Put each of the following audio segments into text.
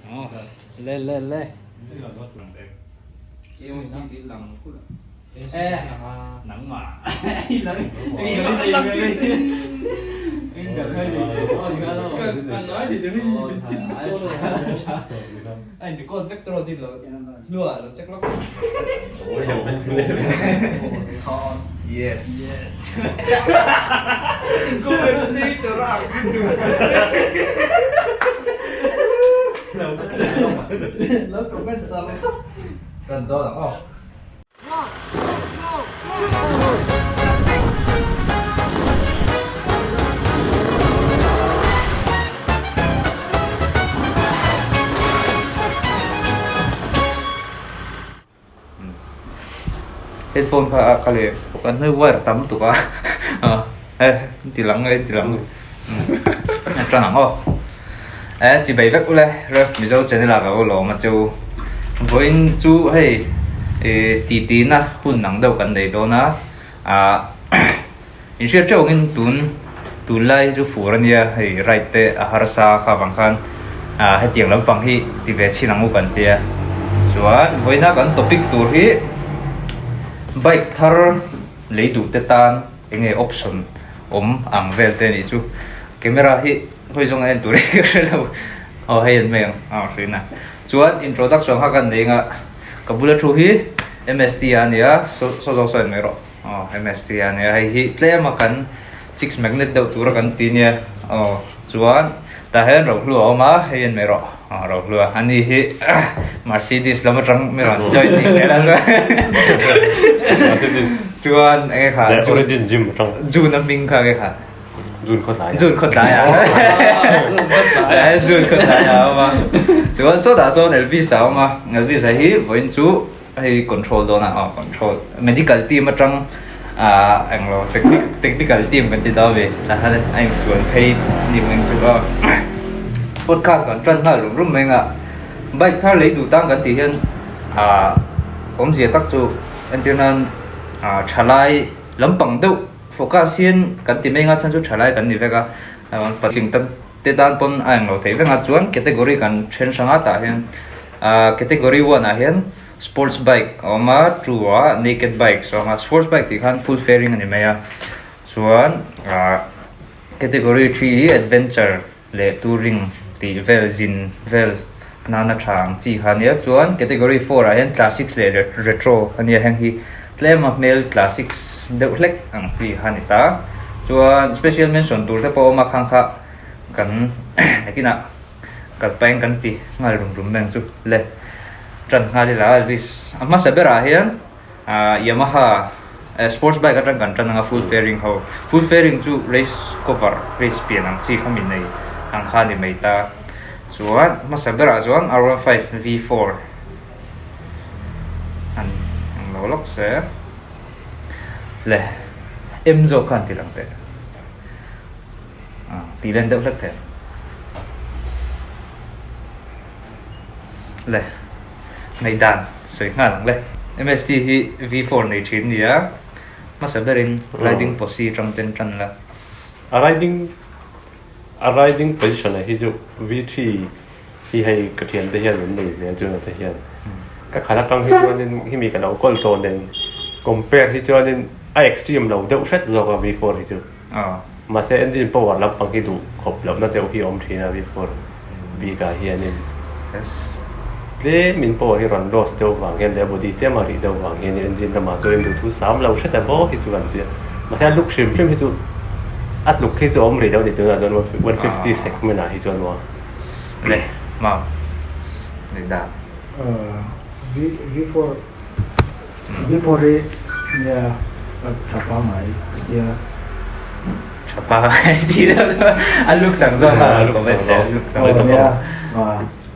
Le le le. Yes. Ran dawn ang aw. Headphone kha a ka leh kan hnuai wire tam tuk a eh ti lang nge ti lang a tan ang aw eh chi bai vek ule ref mizo channel ah ka lo lawm a chu vawiin chu hei ih titi na hun ang deuh kan nei dawn a ah inhriat teuh angin tun tunlai hi chu fur ania hei ride te a harsa kha vang khan ah hetiang lampang hi ti ve chhin ang u kan tia chuan vawiina kan topic tur hi bike thar lei duh te tan enge option awm ang vel te anih chu camera hi hawi zawng a en tur hi ka hre lo aw hei an mai ang a hrin a chuan introduction kha kan nei anga ka bula thu hi M_S_T a nia saw saw zawk saw en mai rawh. Aw MST a nia hei hi tlem a kan chicks magnet deuh tura kan ti nia aw chuan tah hian rohlu a awm a hei en mai rawh aw rohlu a ani hi Mercedes lam atang mi rawn join ni vel a chuan chuan enge kha origin gym atang June a hming kha enge kha June khawtlai June khawtlai a June khawtlai a awm a chuan sawtah sawn Elvis a awm a Elvis a hi vawiin chu hei control dawn a aw control medical team atang ah englo technic technical team kan ti dawn ve tah hian a insual phei ni mawng chu aw podcast kan tan nghal rum rum mai ang a bike thar lei duh tan kan tih hian ah awmzia tak chu entir nan ah thalai lampang deuh focus hian kan ti mai ang a chhan chu thalai kan ni vek a patling tan te tan pawn a englo theih vek a chuan category kan then hrang a tah hian. Ahh category one ah hian sports bike a awm a two ah naked bikes a awm a sports bike tih khan full fairing a ni mai a chuan ahh category three hi adventure leh touring tih vel zin vel nana tha ang chi kha a nia chuan category four ah hian classics leh retro a nia heng hi tlem a hmel classics deuh hlek ang chi kha a ni ta chuan special mention tur te pawh a awm a khang kha kan nakinah. Kal pahin kan ti nghal rum rum reng chu le tan nghal ila Elvis a hmasa berah hian ah Yamaha eh sports bike atang kan tan anga full fairing ho full fairing chu race cover race pian ang chi kha mi nei ang kha a ni mai ta chuan hmasa berah chuan R one five V four an ang lo lawk se le M zawk khan ti lang teh. Tih len deuh hlek thei le ngaihdan sawi nghal ang le. MST hi V4 nei thin nia hmasa berin riding posi atang ten tan la. A riding a riding position ah hi chu V3 hi hei ka thian te hian an nei hmel chu na te hian ka khat atang hi chuanin hemi ka lo kawl tawh nen compare hi chuanin a extreme lo deuh hret zawk a V4 hi chu. Mahse engine power lampang hi duh khawp lohna deuh hi a awm thin a V4 bikah hianin tlemin power hi rawn loss deuh vang hian leh a body tlem a rih deuh vang hianin engine lamah chuan duhthu sam lo hret a maw hi chu kan ti a. Mahse a look hrim hrim hi chu a tluk hi chu a awm rih lo a ni tunah chuan 150 segment ah hi chuan maw. Le mau ni dan. V4 V4 hi nia tha pangai tia. Tha pangai ti deuh deuh a looks ang zawk a comment te looks ang zawk. Nia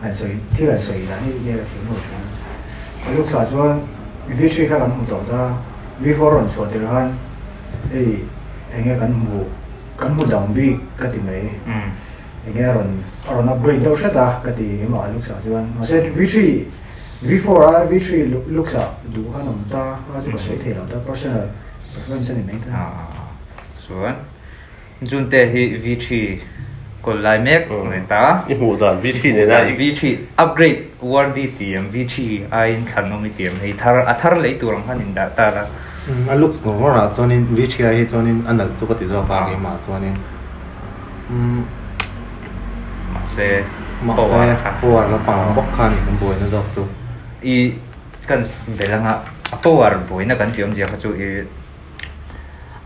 an sawi thil an sawi dan hi nia ka thiam lo thin a. A looks ah chuan V3 kha kan hmu tawh ta V4 rawn chhuah tir khan hei enge kan hmu kan hmu dang bik ka ti mai. Enge a rawn a rawn upgrade deuh hret a ka ti engmah a looks ah chuan mahse V3 V4 a V3 looks ah duh khan awm ta a chu ka sawi thei lo ta personal preference a ni mai ta. Chuan June te hi V3. Kawl lai mek ni ta. I hmuh dan V3 nena i. V3 upgrade worthy ti em V3 aiin thlan awm i ti em hei thar a thar lei tur ang khan in dah ta la. A looks ngawr ngawr ah chuanin V3 ai hi chuanin a nalh chu ka ti zawk a keimah chuanin umm. Mahse power kha. Mahse power lampang bawk kha a ni kan buaina zawk chu. I kan bel anga a power buaina kan tih awmzia kha chu i.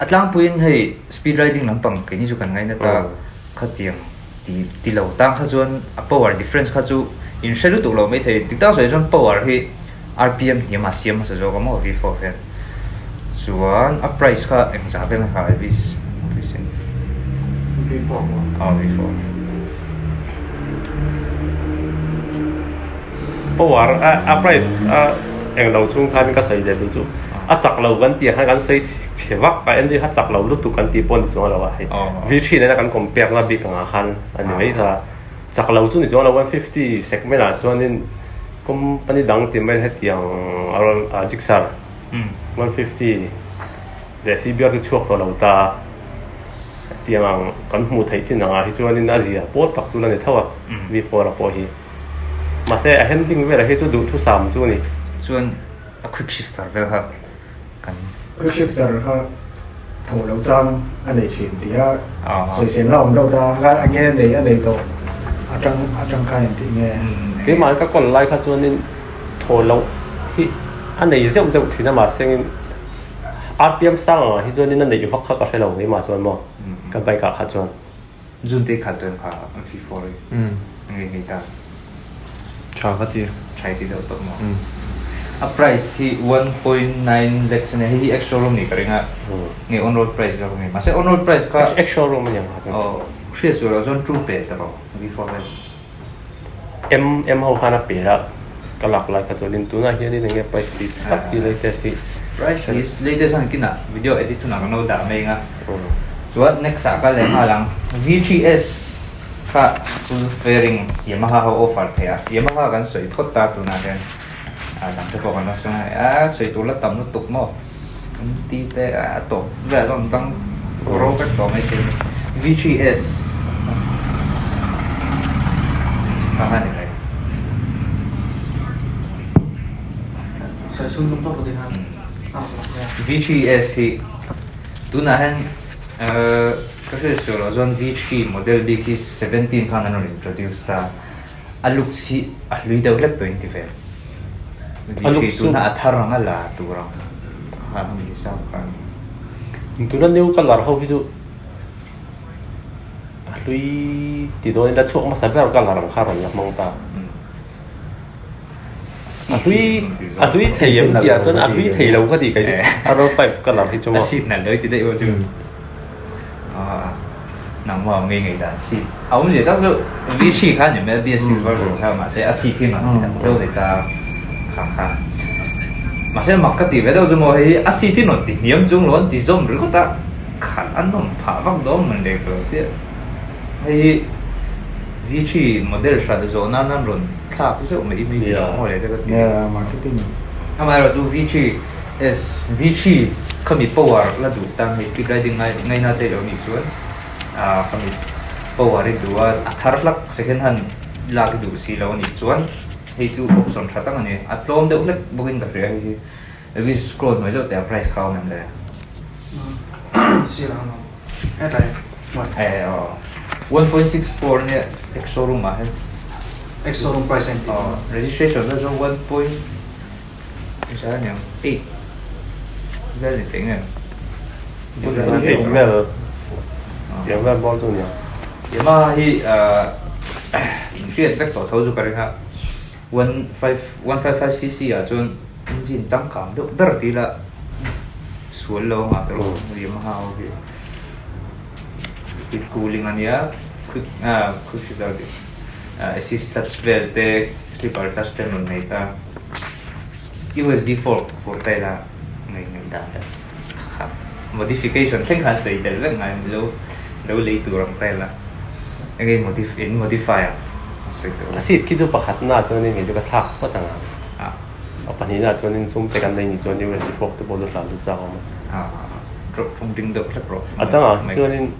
A tlangpuiin hei speed riding lampang keini chu kan ngaina ta khatiang ti ti lo tang kha chuan a power difference kha chu in hre lutuk lo maithei dik tak sawi chuan power hi R_P_M hniam ah siam hmasa zawk a maw V4 hian chuan a price kha engzah vel a nghah Elvis V4 aw V4. Power a a price a eng lo chung khan ka sawi leh duh chu a chak lo kan tih ang khan kan sawi chhe vak a engine kha chak lo lutuk kan tih pawh a ni chuang lo a hei V3 nena kan compare na bik angah khan a ni mai kha chak lo chu ni chuang lo 150 segment ah chuanin company dang tih mai hetiang a Gixxer 150 leh CBR chu chhuak tawh lo ta hetiang ang kan hmuh theih chin angah hi chuanin a zia pawl tak chu la ni tho a V4 a pawh hi. Mahse a handling velah hi chu duhthusam chu a ni. Chuan a quick shifter vel kha kan. Quick shifter kha tho lo chang a nei thin tih a sawisel na awm deuh ta a enge nei a nei tawh atang atang khan engtih nge. Keimah ka kawl lai kha chuanin thaw loh hi a nei zeuh deuh thin a mahse RPM sang angah hi chuanin a neih vak kha ka hre lo keimah chuan maw ka bike ah kha chuan. Zun te khat tuan kha an fi for i ngei ngei ta. Tha ka ti. Tha ti deuh tawh maw? A price hi 1.9 lakhs ania hei hi ex showroom ni ka ring a. Nge on road price zawk ani. Mahse on road price kha Ex showroom ani ang kha chuan. Aw hriat sual loh chuan two pe ta rawh V4 hian. M M ho khan a pe a ka lak lai kha chuanin tunah hianin enge price list tak hi latest hi. Price list latest a kinah video edit hunah kan lo dah mai anga chuan next ah ka leh nghal ang V3S kha full fairing Yamaha ho offer thei a Yamaha kan sawi phawt ta tunah hian a dang te pawh kan la sawi ngai a sawi tur la tam lutuk maw an ti te a tawp vel a rawn dang ro vek tawh mai thei V3S kha kha ni mai. V3S hi tunah hian ka hriat sual loh chuan V3 model bik hi 17 khan an rawn introduce ta a looks hi a hlui deuh hlek tawh in ti ve V3 tuna a thar ang a la tur ang khan a ni zau khan. Tuna new colour ho hi chu a hlui ti dawn ila chhuak hmasa ber colour ang kha a rawn la hmang ta. A hlui a hlui thei em tih ah chuan a hlui thei lo ka ti kei chu arrow pipe colour hi chu maw. A seat nalh dawi ti daih pawh chu nangmah ngei ngei dan seat a awmzia tak chu V3 kha a ni mai a BS6 version kha mahse a seat hi mak ti tak zo ni ta kha kha mahse mak ka ti ve deuh chu maw hei hi a seat hi rawn ti hniam chung lo an ti zawm ringawt a khalh a nawm phah vak dawn man leh ka lo tia hei hi V3 model hrat zawh nan an rawn thlak zeuh mai mai tih ang maw le te ka ti. Yeah, marketing. Amaherawh chu V3 S V3 khami power la duh tan hei speed riding ngai ngaina te lo nih chuan ah khami power i duh a a thar hlak second hand lak i duh si lo anih chuan hei chu option tha tak a ni. A tlawm deuh hlek bawkin ka hria hei hi. Elvis scroll hnuai deuh teh a price kha a awm em le? Sir ang awm. Hetlai hmuai. Eh aw. 1.64 nia ex showroom ah hian. Ex showroom price a intih. Aw registration vel chuan 1 point engzah aniang 8 vel ni thei nge. 8 vel tiang vel bawr chu nia. Yamaha hi inhriat vek tawh tho chu ka ring a. 155 cc ah chuan engine changkang deuh ber tih ila sual lo anga te rawh Yamaha ho hi liquid cooling a nia quick ah quick shifter tih assist clutch vel te slipper clutch te an rawn nei ta U_S_D fork fur ta ila ngaih ngaih dan te kha modification thleng khan sawi tel vek ngai lo lo lei tur ang ta ila enge in modify ang a sawi tur A seat khi chu pakhatna chuanin kei chu ka thlak phawt ang a a pahnihna chuanin sum te kan nei ni chuan U_S_D fork te pawh chu hlan chu chak awm a drop ṭawng ding deuh hlek rawh a dangah chuanin.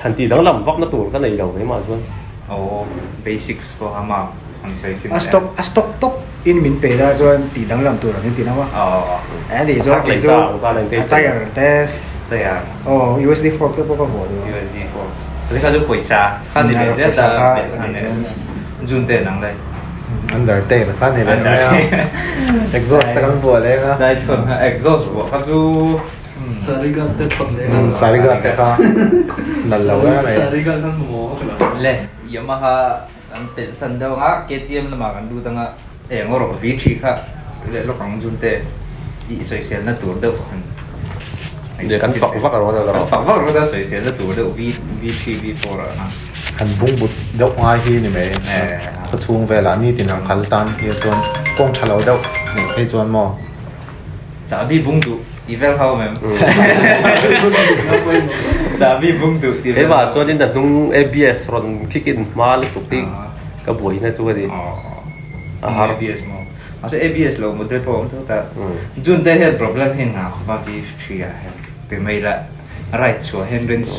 Han tih danglam vak na tur ka nei lo keimah chuan. Aw basics pawh a mah ang sawi sin A stock a stock tawp in min pe la chuan tih danglam tur ang in ti lo a. Aw A nih chuan kei chu a tyre te tyre aw USD fork te pawh ka vuah duh a. USD fork te kha chu pawisa kha ni leh zet a belh kha ni June te nang le. Undertale kha ni leh mai a. Exhaust te kan vuah leng a. Dai chhawn kha exhaust vuah kha chu Sarigan te thawn leng a. Sarigan te kha nal lo em mai. Sarigan khan maw ka lo. Le Yamaha kan pelh san deuh anga KTM lamah kan lut anga eng erawh V3 kha sawi leh lawk ang June te i sawisel na tur deuh han Le kan fak vak rawh a kan fak vak rawh a sawisel na tur deuh V V3 V4 ah khan. Han bung but deuh ngai hi ni mai khawchhung velah nitin ang kal tan hi chuan kawng tha lo deuh nih phei chuan maw. Chahbi bung duh ti vel ho mem. Chahbi bung duh ti vel. Keimah chuan in a hnung ABS rawn kick in hma lutuk hi ka buaina chu a ni. A har ABS maw. Mahse ABS lo model pawh a awm tho ta. June te hian problem hi ngah khawp a V3 ah hian ti mai ila ride chhuah hian range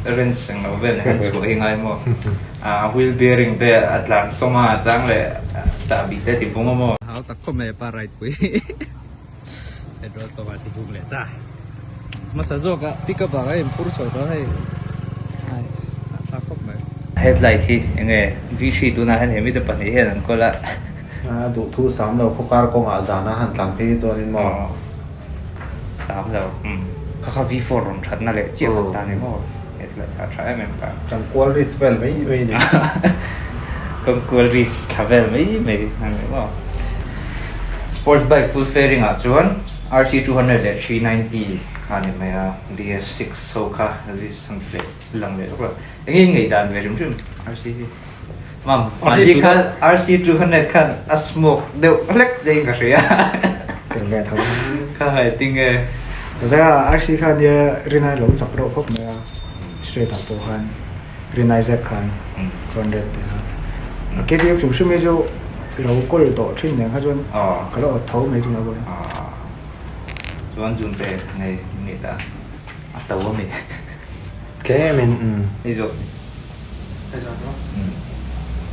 range eng lo vel hian chhuah hi ngai maw. A wheel bearing te a tlan sawm a a chang leh chahbi te a ti bung a maw. Hau tak khawp mai pa ride pui. Petrol pump ah ti buk leh ta. Hmasa zawk ah pick up ah ka in phur chho tawh hei. Ai a tha khawp mai. Headlight hi enge V3 tunah hian he mite pahnih hian an kawl a. A duh thu sam lo khaw kar kawngah zana han tlan phei hi chuanin maw. Sam lo umm kha kha V4 rawn thatna leh chiah khat ta ni maw headlight kha a tha em em ta. Tangkual risk vel mai mai ni. Kawngkual risk thla vel mai mai a ni maw. Sports bike full fairing ah chuan RC 200 leh 390 kha a ni mai a, BS6 ho kha list an ti leh lang leh lawk lo. Eng nge ngaih dan ve hrim hrim RC hi? Mam, mahni kha RC 200 khan a smoke deuh hlek che in ka hria. Tel ve tho. Kha hai ting e. Tuna RC kha nia rinai lo chak reuh khawp mai a, straight ah pawh khan. Rin Isaac khan 200 te kha a KTM hrim hrim hi chu lo kawl tawh thin nen kha chuan ka lo awt tho mai thin a pawhin. Chuan June te nei ni ta a to a mi. Tlem in Hei zawk. Hei zawk maw?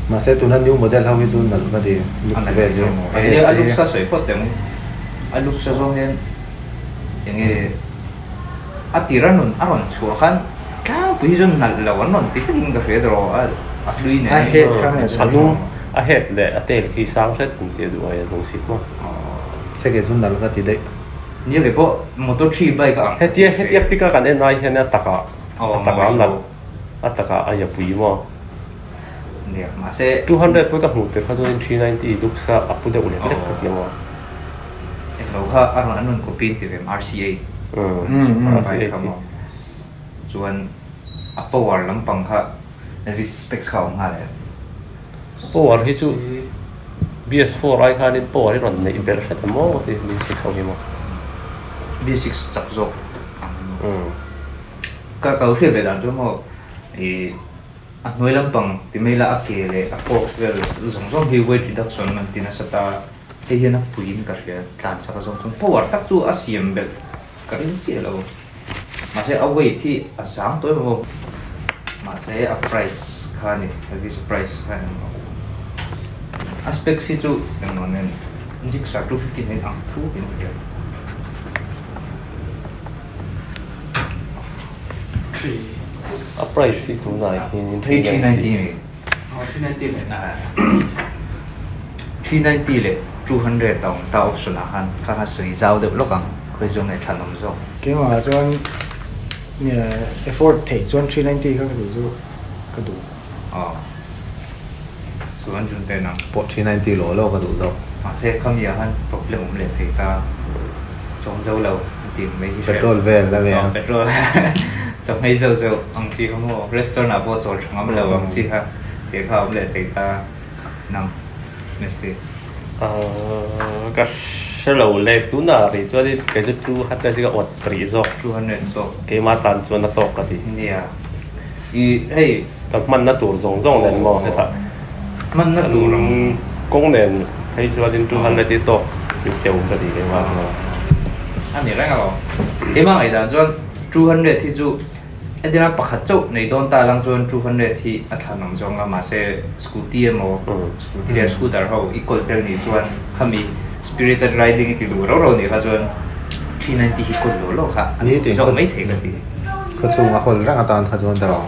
Mahse tuna new model ho hi chu nalh ka ti looks vel chu. A looks a sawi phawt teh ang. A looks a zawng hian enge A tir a nun a rawn chhuah khan tlangpui hi chuan nalh lo an rawn ti vek in ka hria tawh a a hlui nen A head kha nge A hnung a head leh a tail khi sang hret an tih a duh ai a hnung sit maw. Se kei chu nalh ka ti daih. Nia kei pawh motor 3 bike a ang. Hetia hetia pic a kan en ai hian a takah a takah a nalh a takah a ia pui maw. Nia mahse 200 pawh ka hmuh tir kha chuan 390 looks kha a pu deuh lek lek ka ti maw. Englo kha a rawn an rawn copy an ti ve RCA RCA kha maw chuan a power lampang kha Elvis specs kha a awm nghal em? Power hi chu BS4 ai khanin power hi rawn neih belh hret em maw ti B6 ho hi maw? B6 chak zawk ang maw? Ka lo hriat ve dan chu maw ih A hnuai lampang ti mai la a ke leh a fork vel zawng zawng hi weight reduction an ti nasa ta, hei hian a puiin ka hria tlan chak a zawng chuan power tak chu a siam belh ka ring chiah lo, mahse a weight hi a zang tawh em aw, mahse a price kha a ni Elvis price kha a ni maw, a specs hi chu engmaw nen Gixxer 250 nen ang thu in ka hria. A price hi tunah hian 390 a ni. Aw 390 leh. 390 leh 200 a awm ta option ah khan kha kha sawi zau deuh lawk ang khawi zawng nge thlan awm zawk. Keimah ah chuan nge effort theih chuan 390 kha ka duh chu ka duh. Aw chuan chun te nang. Pawh 390 law law ka duh zawk. Mahse khami ah khan problem awm leh thei ta chawm zo lo tih mai hi hre. Petrol vel la ve a. Aw petrol chawhmei zeuh zeuh ang chi kha maw restaurant ah pawh chawl tha ngam lo ang chi kha tih kha awm leh thei ta nang Misty. Ahh ka hre lo le tunah rih chuanin kei chu 200 hi ka awt rih zawk. 200 zawk. Keimah tan chuan a tawk ka ti. Nia. I hei. Ka hmanna tur zawng zawng nen maw hetah. Hmanna tur ang. Kawng nen phei chuanin 200 hi tawk teuh ka ti keimah chuan. A ni reng alawm. Keimah ngaihdan chuan 200 hi chu. Entirna pakhat chauh nei dawn ta lang chuan 200 hi a thlan awm zawng a, mahse scooty emaw scooty leh scooter ho i kawl tel nih chuan khami spirited riding i ti duh rau rau nih kha chuan 390 hi kawl law law kha a duh zawk mai thei ka ti. Khaw chhunga hawl reng atan kha chuan tawh.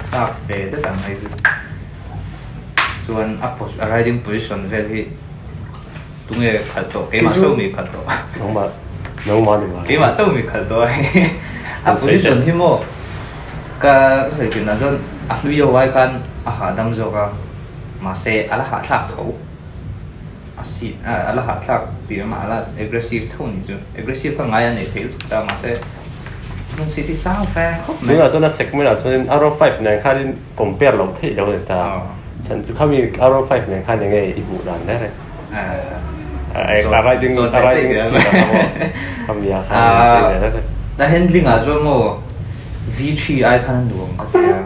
A tlak ve det ang hei chu. Chuan a a riding position vel hi tunge khalh tawh keimah chauh mi khalh tawh. Nangmah nangmah ni mai. Keimah chauh mi khalh tawh a A position hi maw ka sawi thin ah chuan a hlui ho ai khan a hahdam zawk a mahse a la hahthlak tho a seat a la hahthlak tih lamah a la aggressive tho ni chu aggressive kha ngai a nei thei lutuk ta mahse hnung seat hi sang fe khawp mai. Tunah chuan a segment ah chuan R5 nen khanin compare loh theih lo a ni ta. Chhan chu khami R5 nen khan enge i hmuh dan ber e? A riding a riding skill ah kha maw khami ah khan a sawi ve ber e. A handling ah chuan maw V3 ai khan a nuam ka ti a,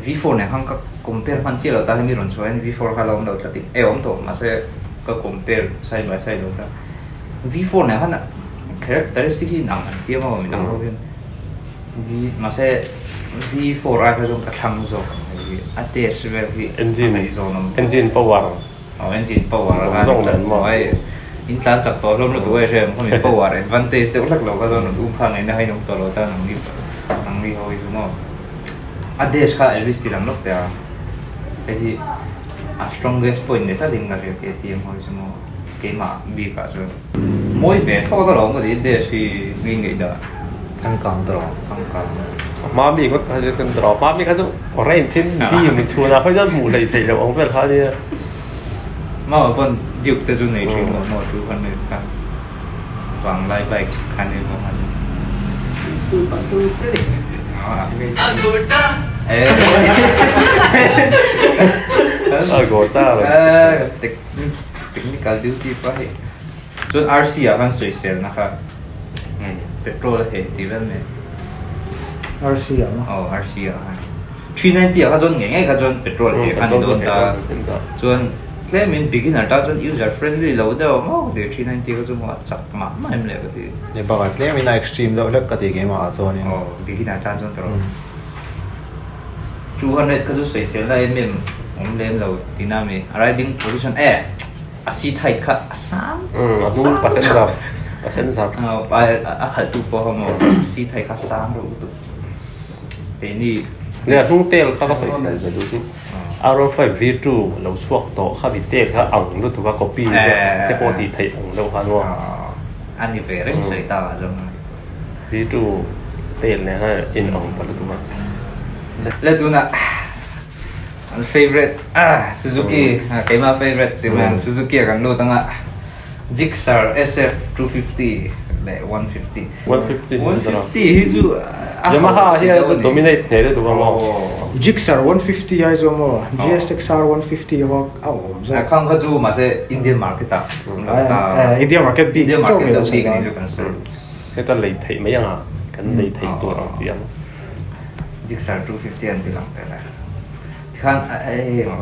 V4 nen khan ka compare hman chiah lo ta hemi rawn chhuah hian V4 kha la awm lo tlat in e awm tawh mahse ka compare side by side lo ta. V4 nen khan characteristic hi inang an tia maw midang ho hian. V mahse V4 ai kha chuan ka thlang zawk ang hei hi a test vel hi a ngaihzawn awm tawh. Engine power. Aw engine power a zawng zawng nen maw. Hei in tlan chak tawh hlawm lutuk a hre ang khawmi power advantage deuh hlek lo kha chuan rawn um kha ngaihna kha in awm tawh lo tan ang ni ang ni ho hi chu maw. A dash kha Elvis ti lang lawk teh a hei hi a strongest point ni tlat in ka hria KTM ho hi chu maw keimah bik ah chuan. Mawi ve thlawt alawm ka ti dash hi ngei ngei dah. Changkang ta rawh. Changkang. Hma mi ngawt kha chu chuan rawh. Hma mi kha chu orange in dim chhunah khawi chuan hmuh hleih theih loh ang vel kha ania. Mama pawn Duke te chu nei thin lo maw 200 kha vanglai bike kha ni maw kha chu. Agota. Technical duty pawh hei chuan RC ah khan sawiselna kha petrol a heh tih vel mai. RC ah maw? Aw RC ah khan 390 ah kha chuan ngei ngei kha chuan petrol heh kha ni dawn ta chuan tlemin beginner tan chuan user friendly lo deuh maw ka ti 390 kha chu maw a chak mah mah em le ka ti. Ni bakah tlemin a extreme deuh hlek ka ti keimah ah chuanin. Aw beginner tan chuan tawrh. 200 kha chu sawiselna em em awm lem lo tina mi a riding position e a seat height kha a sang a hnung passenger passenger a khalh tu pawh kha maw seat height kha sang reuh lutuk keini le a hnung tail kha ka sawisel ve duh chu R15 V2 lo chhuak tawh kha mi tail kha ang lutuk a copy te pawh tih theih ang deuh kha maw a ni ve reng sawi ta ah zawng V2 tail nen khan in ang ta lutuk a. Le tunah an favorite ah Suzuki keimah favorite ti mai ang Suzuki a kan lut anga Gixxer SF 250 leh 150 150 150 hi chu Yamaha hi a dominate hle lutuk a maw Gixxer 150 ai chu maw GSXR 150 ho a awm zawk khang kha chu mahse Indian market ah India market bik India market deuh bik ni chu kan sawi heta lei theih mai anga kan lei theih tur ang chi ang Gixxer 250 an ti lang tel a tikhan hei eng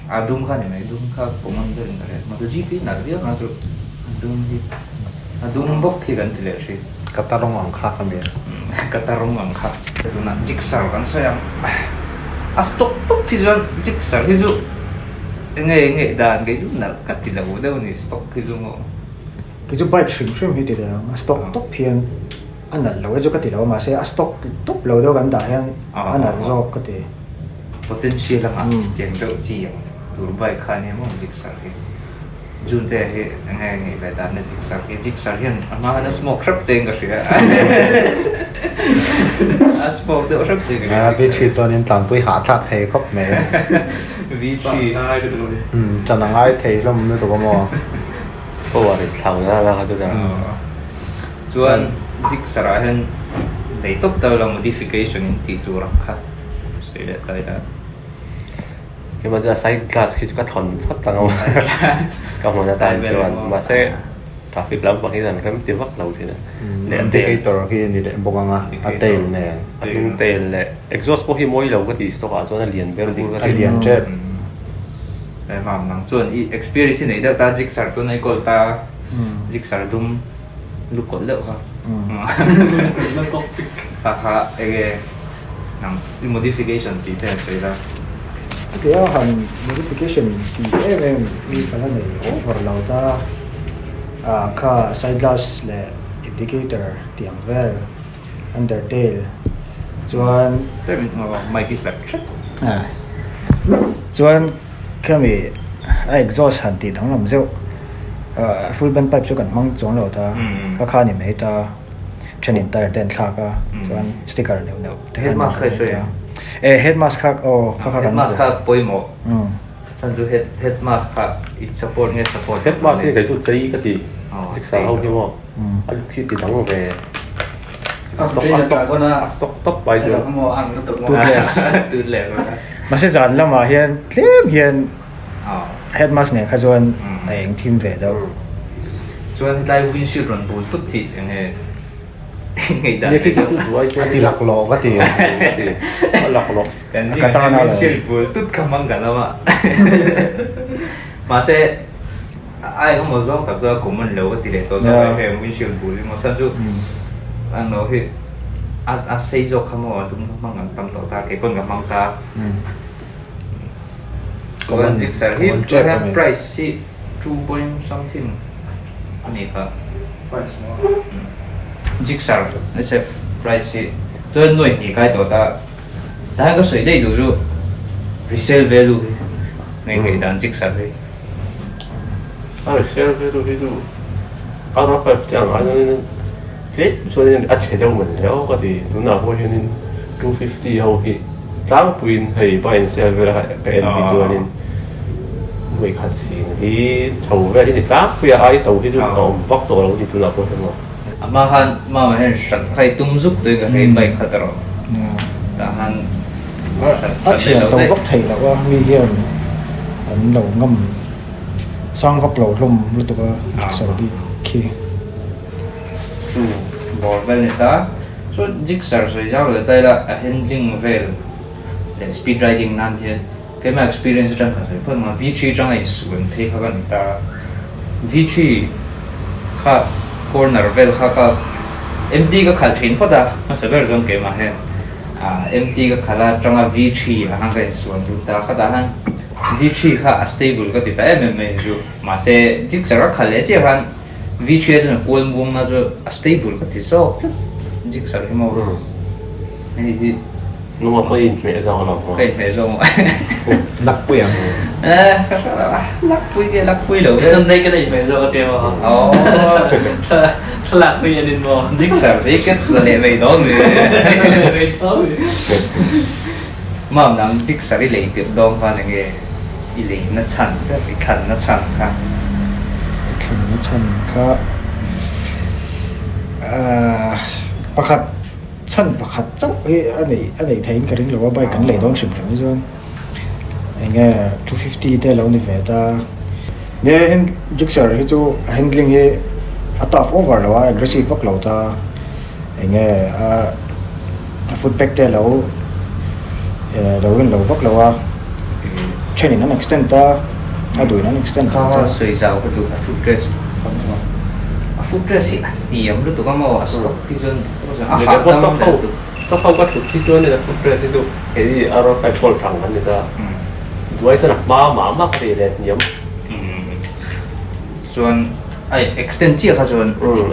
a dum kha ni mai dum kha common ber in ka hria MotoGP nalh viau na chu a dum hi a dum bawk hi kan ti leh thin Ka rawng ang kha ka mi ka rawng ang kha tunah Gixxer kan sawi ang a stock tawp hi chuan Gixxer hi chu enge nge dan kei chu nalh ka ti lo deuh a ni stock hi chu maw Kei chu bike hrim hrim hi ti leh ang a stock tawp hian a nalh lo e chu ka ti lo a mahse a stock tawp lo deuh kan dah hian a nalh zawk ka ti. Potential anga tiang deuh chi ang tur bike kha ania maw Gixxer hi June te hi enge ngeih ve dan na Gixxer hi Gixxer hian a hma khan a smoke hrep che in ka hria a smoke deuh hrep che in ka hria. V3 chuanin tlangpui hahthlak thei khawp mai. V3 Ṭan a ngai thei hlawm lutuk a maw? Power in thlau nana kha chu dah. Chuan Gixxer ah hian nei tawp ta lo modification in tih tur ang kha sawi leh ta ila. Keimah chuan side glass khi chu ka thawn phawt ang a ka hmun atan chuan mahse traffic lampang hi an rem ti vak lo thin a. Indicator khi a ni leh bawk ang a, a tail nen. A hnung tail leh exhaust pawh hi mawi lo ka ti stock ah chuan a lian ber bur ka ti. A lian tep. Mam nang chuan i experience i nei deuh ta Gixxer tuna i kawl ta Gixxer dum. Lu kawlh deuh kha. Kha kha enge nang i modification tih te han sawi la. Chutia han modification tih em em hi ka la nei over lo ta ah kha side glass leh indicator tih ang vel under tail chuan mic i hlap tlat chuan Khami a exhaust han tih danglam zeuh ah full band pipe chu kan hmang chuang lo ta ka kha ni mai ta thenin tyre te an thlak a chuan sticker neuh neuh te khan an hmang ta e head mask kha aw kha kha head mask kha pawimawh chhan chu head head mask kha in support nge support head mask hi kei chu chei ka ti six ah ho hi maw a luk hi ti dang ve a stock a stock tawp mai chu toothless Mahse zan lamah hian tlem hian head mask nen kha chuan a eng thim ve deuh. Chuan hetlai windshield rawn bul tut hi eng nge ngaihdan ve deuh. A ti laklawh ka ti. A laklawh. Kan zingah hian windshield bul tut kha hmang kan awm a. Mahse a eng emaw zawng tak chu a common lo ka ti leh tawh zawk a heng windshield bul hi maw chhan chu an lo hi a a sei zawk kha maw a dum kha hmang an tam tawh ta kei pawn ka hmang ta chuan Gixxer hi tunah hian price hi two point something a ni kha price maw Gixxer SF price hi chuan nuai hnih kai tawh ta tah hian ka sawi daih duh chu resale value hi ngaihngei dan Gixxer hi. A resale value hi chu R5 te ang ai chuanin tlem chuanin a chhe deuh man hle aw ka ti. Tunah pawh hianin 250 ho hi tlangpuiin hei buy and sell vel a ka en hi chuanin nuai khat sing hi chho vel hi ni tlangpui a ai to hi chu a awm vak tawh lo a ni tunah pawh hian maw. A hma khan mama hian hran khai tum zuk tuin ka hei bike kha ta rawh tah khan A chhiar to vak theih loh a mi hian an lo ngam sang vak lo hlawm lutuk a Gixxer bik khi. Chu bawr vel ni ta chuan Gixxer sawi zau leh ta ila a handling vel leh speed riding nan hian keimah experience atang ka sawi phawt ang a V three atanga insuan phei kha ka ni ta V three kha corner vel kha ka M T ka khalh thin phawt a hmasa ber zawng keimah hian. MT ka khalh a atanga V3 ah khan ka insuan lut ta khatah khan V3 kha a stable ka ti ta em em mai chu mahse Gixxer ka khalh leh chiah khan V3 a chuan a kual muang na chu a stable ka ti zawk tlat Gixxer hi maw hei hi Nunga ka inhmeh zawk lo maw? Ka inhmeh zawk maw? Lakpui ang. Eh, ka hre lo a, lakpui nge lakpui lo ve. Chuan naked a inhmeh zawk a tia maw? Aww. Thlalak pui an in maw? Gixxer hi ka tla leh mai dawn mi. Tla leh mai dawn mi. Mam nang Gixxer i lei tirh dawn khan enge i lei na chhan ber, i thlan na chhan kha? Ka thlan na chhan kha ahh pakhat chhan pakhat chauh hi a neih a neih theihin ka ring lo a bike kan lei dawn hrim hrim hi chuan enge 250 te lo ni ve ta nia hen Gixxer hi chu a handling hi a tough over lo a aggressive vak lo ta enge a a foot peg te lo eh lo in lo vak lo a ih thenin an extend a a duhin an extend lo ta. Sawi zau ka duh a foot rest a foot rest hi a hniam lutuk a maw a stock hi chuan a hahdam lutuk. Stock ho ka thut hi chuan a foot rest hi chu kei a rawn kai thang an ni ta duai chuan a hma mah mah ka ti leh hniam. Chuan a extend chiah kha chuan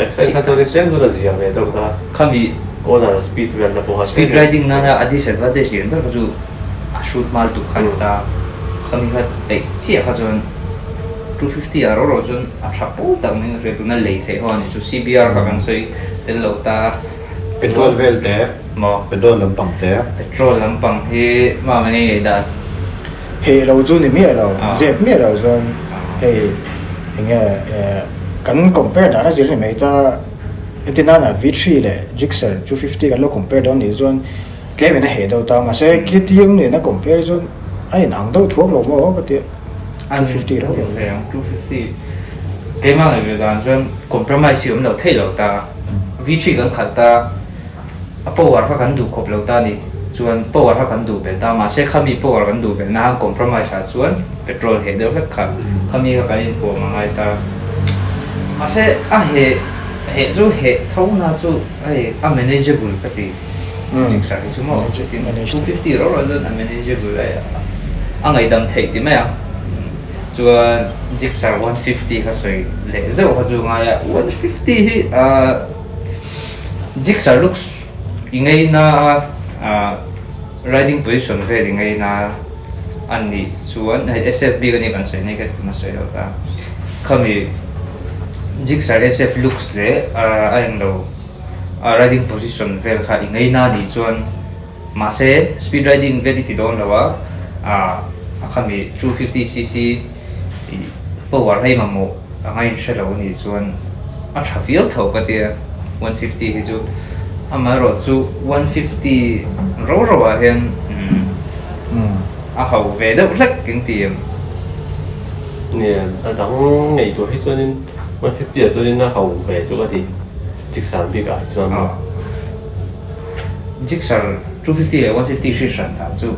extend kha chuan tlem chuan a zia ve deuh ta khami corner speed vel na pawh kha speed riding nana a disadvantage lian ber kha chu a shoot hma lutuk kha ani ta khami kha peih chiah kha chuan 250 ah ro ro chuan a tha pawh tak mai ka hria tuna lei theih ho ani chu CBR kha kan sawi tel lo ta Petrol vel te maw petrol lampang te petrol lampang hi mah mai ngei dan. Heh lo chu ni miah lo, zep miah lo chuan hei eng nge kan compare dan a zir ni mai ta entir nana V three leh Gixxer 250 kan lo compare dawn nih chuan tlem in a heh deuh ta mahse KTM nen a compare chuan a in ang deuh thuak lo maw ka ti a 250 reuh reuh. 250 keimah ngaih ve dan chuan compromise hi awm lo theih lo ta V three kan khalh ta. A power kha kan duh khawp lo ta ni. Chuan power kha kan duh belh ta. Mahse khami power kan duh belh na compromise ah chuan petrol heh deuh hlek kha khami kha kan inpuam a ngai ta. Mahse a heh. Heh chu heh tho na chu hei a manageable ka ti. Gixxer hi chu maw 250 ro ro chuan a manageable hei a ngaihdam theih ti mai ang. Chuan Gixxer 150 kha sawi leh zeuh kha chu ngai a, 150 hi ahh Gixxer looks i ngaina a ahh riding position vel i ngaina a nih chuan hei SF bik a nia kan sawi nek a tuna sawi lo ta khami Gixxer SF looks leh a englo a riding position vel kha i ngaina a nih chuan mahse speed riding vel i ti dawn lo a ah a khami 250 cc power hei mamawh anga inhre lo a nih chuan a tha viau tho ka tia 150 hi chu amaherawh chu 150 ro ro ah hian a ho ve deuh hlek eng ti em? Nia a dang ngei tur hi chuanin 150 ah chuanin a ho ve chu ka ti Gixxer bik ah chuan maw. Gixxer 250 leh 150 hri hran dan chu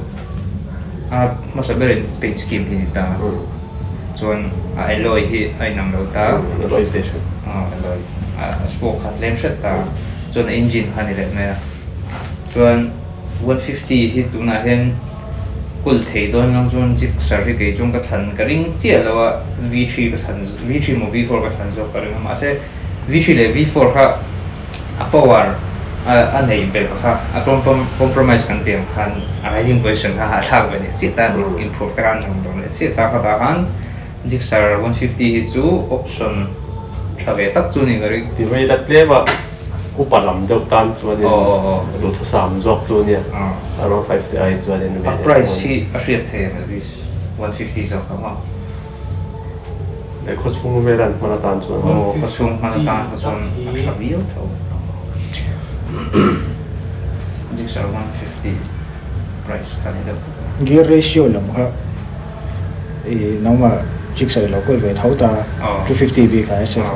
a hmasa berin paint scheme hi a ni ta chuan a alloy hi a inang lo ta alloy te hran alloy a spoke kha tlem hret ta chuan a engine kha a ni leh mai a chuan 150 hi tunah hian kul thei dawn lang chuan Gixxer hi kei chuan ka thlan ka ring chiah lo a V3 ka thlan V3 maw V4 ka thlan zawk ka ring a mahse V3 leh V4 kha a power a neih belh kha a compromise kan tih ang khan a riding position kha hahthlak ve leh chiah ta a ni inphurh te khan ang dawm leh chiah ta kha tah khan Gixxer 150 hi chu option tha ve tak chu ni ka ring. Ti vei la tlem a upa lam deuh tan chuanin duhthusam zawk chu nia around 5 te ai chuanin a price hi a hriat thei ang Elvis 150 zawk ang aw. Leh khawchhung vel an hman atan chuan. Aw khawchhung hman atan kha chuan a tha viau tho. Gixxer 150 price kha ni deuh. Gear ratio lam kha i nangmah Gixxer i lo kawl ve tho ta 250 bik a SF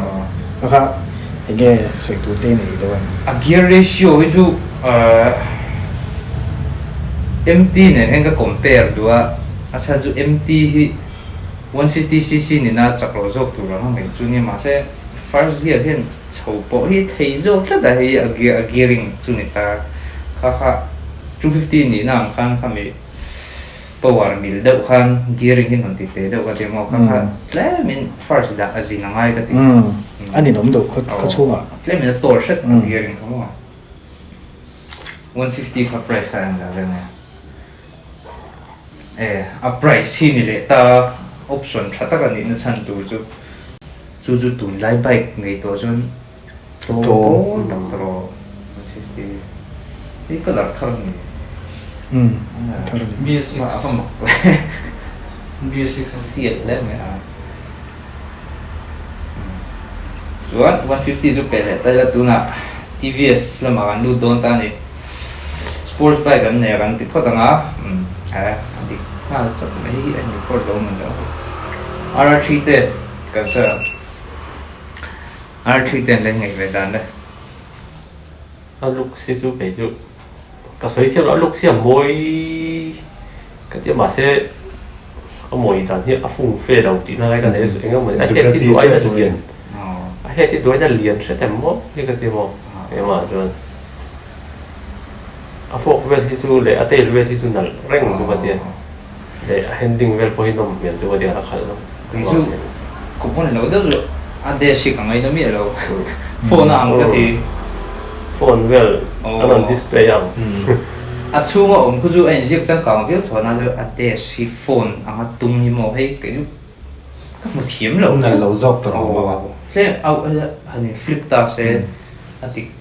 a kha enge sawi tur te nei deuh em? A gear ratio hi chu MT nen hian ka compare duh a, a chhan chu MT hi 150 cc nena chak lo zawk tur ang a ngaih chu nia mahse first gear hian chho pawh hi thei zawk tlat a hei a gear a gearing chu ni ta kha kha 250 nihna ang khan khami power mil deuh khan gearing hi rawn ti te deuh ka ti maw kha kha tlemin first dah a zin a ngai ka ti a ninawm deuh khaw chhungah tlemin a tawr hret a gearing kha maw 150 kha price kha engzah vel nge. E, a price hi ni leh ta option tha tak a nihna chhan tur chu chu chu tunlai bike ngei tawh chuan tlawm pawl tak ta rawh 150 hi colour thar a ni umm thar a ni BS6 a va mak BS6 sial hle mai a chuan 150 chu pe leh ta ila tunah TVS lamah kan lut dawn ta a ni. Sports bike an nei a kan ti phawt ang a, a dik nghal chak mai hi a ni pawh lo man lo. RR3 te kan sawi ang. RR3 te an len ngaih ve dan le. A looks hi chu kei chu ka sawi thiam lo, a looks hi a mawi ka tia mahse a mawi dan hi a fung fe lo tihna lai ka nei a, eng emaw a head hi duai na lian a head hi duai na lian hret em maw hi ka ti maw engmah chuan. A fork vel hi chu leh a tail vel hi chu nalh reng chu ka tia leh a handling vel pawh hi nawm hmel chu ka tia a khalh lo. Kei chu ka hmun lo deuh chu a dash hi ka ngaina miah lo phone a ang ka ti. Phone vel an rawn display ang. A chhunga awm khu chu a inziak changkang viau thawn a chu a dash hi phone anga tum hi maw hei kei chu ka hmu thiam lo. Nalh lo zawk tur ang bawk a. Tlem au han in flip ta se a dik.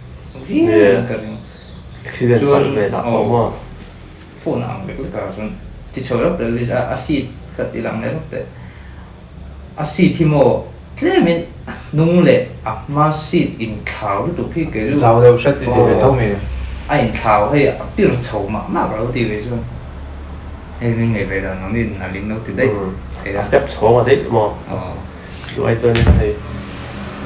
Viau ka ring. Accident Chuan palh ve dah aw tawh maw? Phone a ang vek vek a chuan ti chho lawk leh Liz a a seat ka ti lang leh lawk teh. A seat hi maw tlemin a hnung leh a hma seat inthlau lutuk hi kei chu Zau deuh hret i ti ve tho mi? A inthlau hei a pir chho mah mah ka lo ti ve chuan hei min ngaih ve dan ang in a ling lo ti daih thei a. A step chhawng a daih maw? Aw. Chu ai chuan hei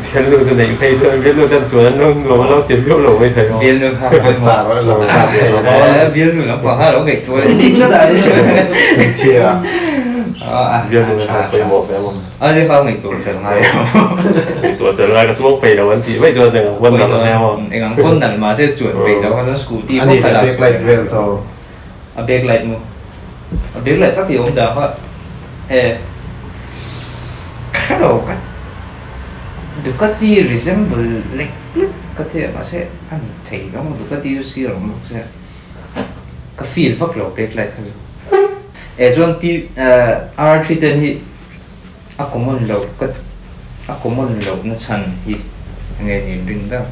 bialnu te neih phei chuan bialnu ten chuan an lo nuam an lo ti viau lo mai thei aw. Bialnu kha Langsar langsar thei dawn. Bialnu lampang kha lo ngaihtuah leh ding tlat a Hmeichhia. Bialnu te khan pawimawh ve maw? A ni kha ngaihtuah tel ngai lo. Ngaihtuah tel ngai ka chuang peih lo an tih mai chuan eng ang pawn nalh se maw? Eng ang pawn nalh mahse chuan peih lo kha chuan scooty pawh kha la backlight vel chaw. A backlight maw? A backlight tak hi a awm dah kha e ka hre lo ka Ducati resemble lek lek ka ti a mahse a ni thei lo maw Ducati chu sir a awm bawk sia ka feel vak lo backlight kha chu. E chuan T R3 ten hi a common loh ka a common loh na chhan hi enge niin ring ber a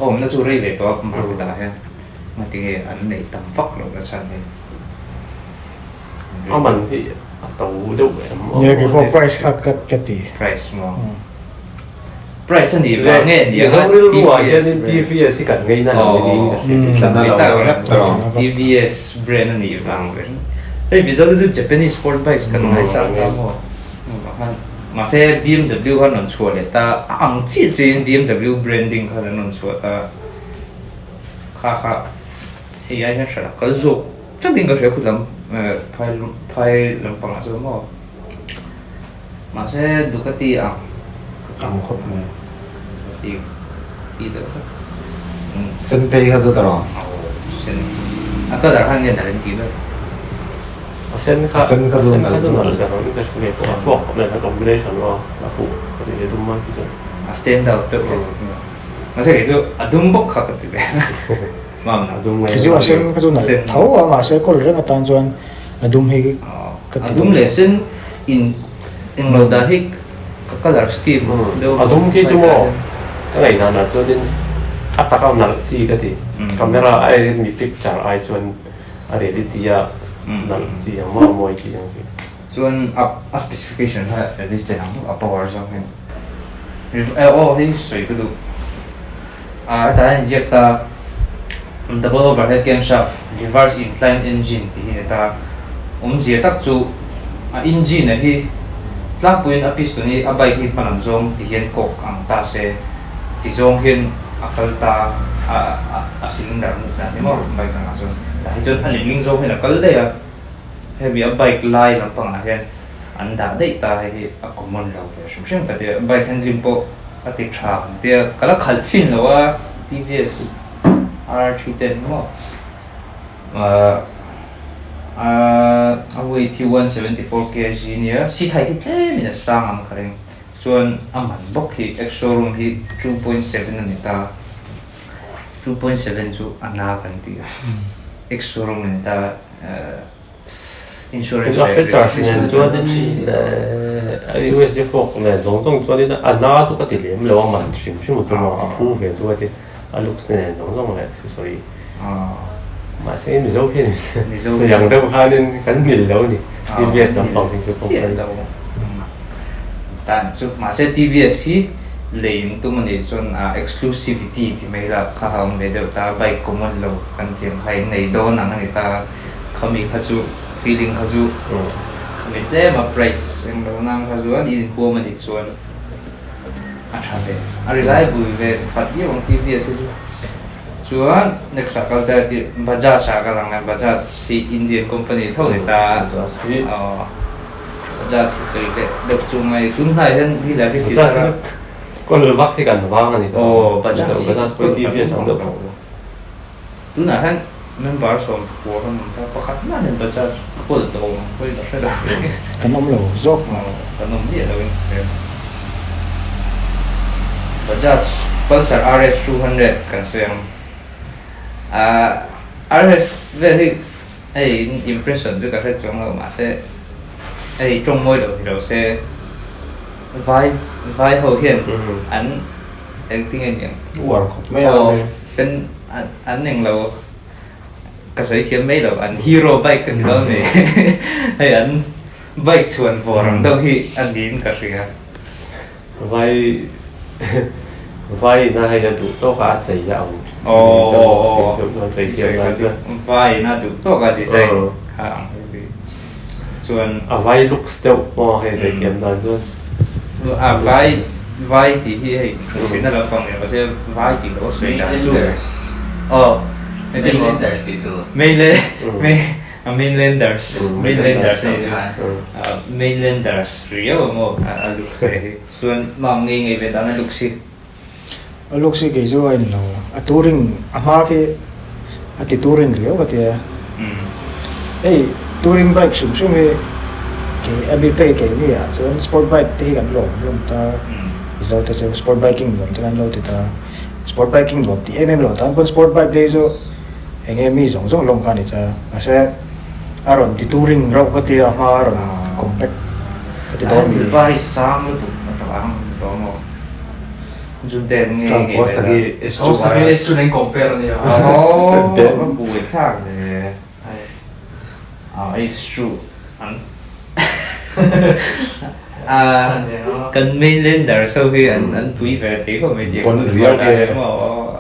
awmna chu rei ve tawh a market ah hian ngati nge an neih tam vak loh na chhan hi a man hi a to deuh em aw Nia keipawh price kha ka ka ti price maw price a nih vang nge nia Mizo rilru ah hianin TVS hi kan ngei na lo ni niin ka hria Tlan a lo deuh hlek ta lo. TVS brand a nih vang ber. Hei Mizo te chu Japanese sport bikes kan ngaisang ta maw? Mahse BMW khan rawn chhuah leh ta a ang chiah chiahin BMW branding khan an rawn chhuah ta kha kha hei ai hian hran a kal zawk tlatin ka hria khutlam phai phai lampangah chuan maw mahse Ducati ang ang khawp mai Ducati ti deuh hlek Sen phei kha chu ta rawh. Sen a colour khan nge nalh an tih ber? A sen kha a sen kha chu nalh chu nalh ber ang ka hre pawh a fuak khawp mai a combination aw a fuh ka ti ve dum a khi chuan. A stand out deuh e. Mahse kei chu a dum bawk kha ka ti ve. Mam a dum Kei chu a sen kha chu nalh tho a mahse kawl reng atan chuan a dum hi ka ti A dum leh sen in englo dan hi ka colour scheme deuh A dum khi chu maw ka ngaihdan ah chuanin a taka nalh chi ka ti. Camera ai mi picture ai chuan a reality a nalh chi ang maw a mawi chi ang chi. Chuan a a specification kha at least ten ang a power zawk hian aw hei sawi ka duh ah hetah hian inziak ta double overhead camshaft reverse incline engine tih hi a ni ta awmzia tak chu a engine a hi tlangpuiin a piston hi a bike hi hma lam zawng ti hian kawk ang ta se ti zawng hian a kal ta a a cylinder move dan hi maw bike angah chuan tah hi chuan a lehling zawng hian a kal daih a. Hemi a bike lai lampangah hian an dah daih ta hei hi a common lo ve hrim hrim ka ti a, bike handling pawh a ti tha kan ti a, ka la khalh chin lo a TVS R310 maw ahh a weight hi 174 kg nia seat height hi tlemin a sang ang ka ring chuan a man bawk hi ex showroom hi 2.7 a ni ta 2.7 chu a na kan ti a ex showroom a ni ta. Insurance a features nen chuanin USD fork nen zawng zawng chuanin a na chu ka ti lem lo a man hrim hrim chu maw a phu ve chu a ti a looks te nen zawng zawng leh accessory mahse Mizo hian sawi ang deuh khanin kan mil lo a ni TVS lampang hi chu chiah lo tan chu mahse TVS hi lei an tum a nih chuan exclusivity ti mai la kha a awm ve deuh ta bike common lo kan tih ang kha in nei dawn ang a ni ta khami kha chu feeling kha chu khami tlem a price eng lo nang kha chuan in inhuam a nih chuan a tha ve a reliable ve khat viau ang TVS hi chu chuan next ah kal ta tih Bajaj ah ka lang a Bajaj hi Indian company tho ni ta aw Bajaj hi sawi leh deuh chu ngai tun hnai hian hi la hi Bajaj hi kawl vak hi kan vang a ni ta aw Bajaj hi Bajaj pawh TVS ang deuh tho. Tunah hian member 10 kan awm ta, pakhat mah hian Bajaj kawl tawh awm ang pawhin ka hre lo. Kan awm lo zawk mah. Kan awm miah lo in ka hria. Bajaj Pulsar RS 200 kan sawi ang. Ahh RS vel hi hei impression chu ka hre chuang lo mahse hei tawng mawi lo ni lo se vai vai ho hian an engtin nge niang. Uar khawp mai a. Kan an eng lo ka sawi thiam mai lo an hero bike ka ti dawn mai hei an bike chhuan vawr ang deuh hi a niin ka hria. Vai vai ina hei a duh tawk a a chei a ang vai ina duh tawk a design kha ang chuan a vai looks deuh maw hei sawi thiam dan chuan a vai vai tih hi hei hrilhna lampang ni mahse vai tih loh a sawi dan chu aw Mainlanders tih tur mainland A mainlanders mainlanders mainlanders riau a maw a looks te hi chuan mam ngei ngei ve dan a looks hi. A looks hi kei chu a in lo a touring a hma khi a ti touring riau ka tia hei touring bike hrim hrim hi kei a bik takin kei ni ah chuan sport bike te hi kan lawm hlawm ta Mizo te chu sport biking nuam te kan lo ti ta sport biking nuam tih em em lo tan pawn sport bike te hi chu Eng nge mi zawng zawng lawm kha a ni ta. Mahse a rawn ti touring rauh ka tia a hma a rawn compact ka ti dawn mi. Vai sang lutuk a tak ang tawh maw? Junte nge nge Kawasaki S2 Kawasaki S2 nen compare a nia. Aww ka buai thlak ve. Ah S2 an Kan mainlander so hi an an pui ve thei khawp mai tih Pawn riau ke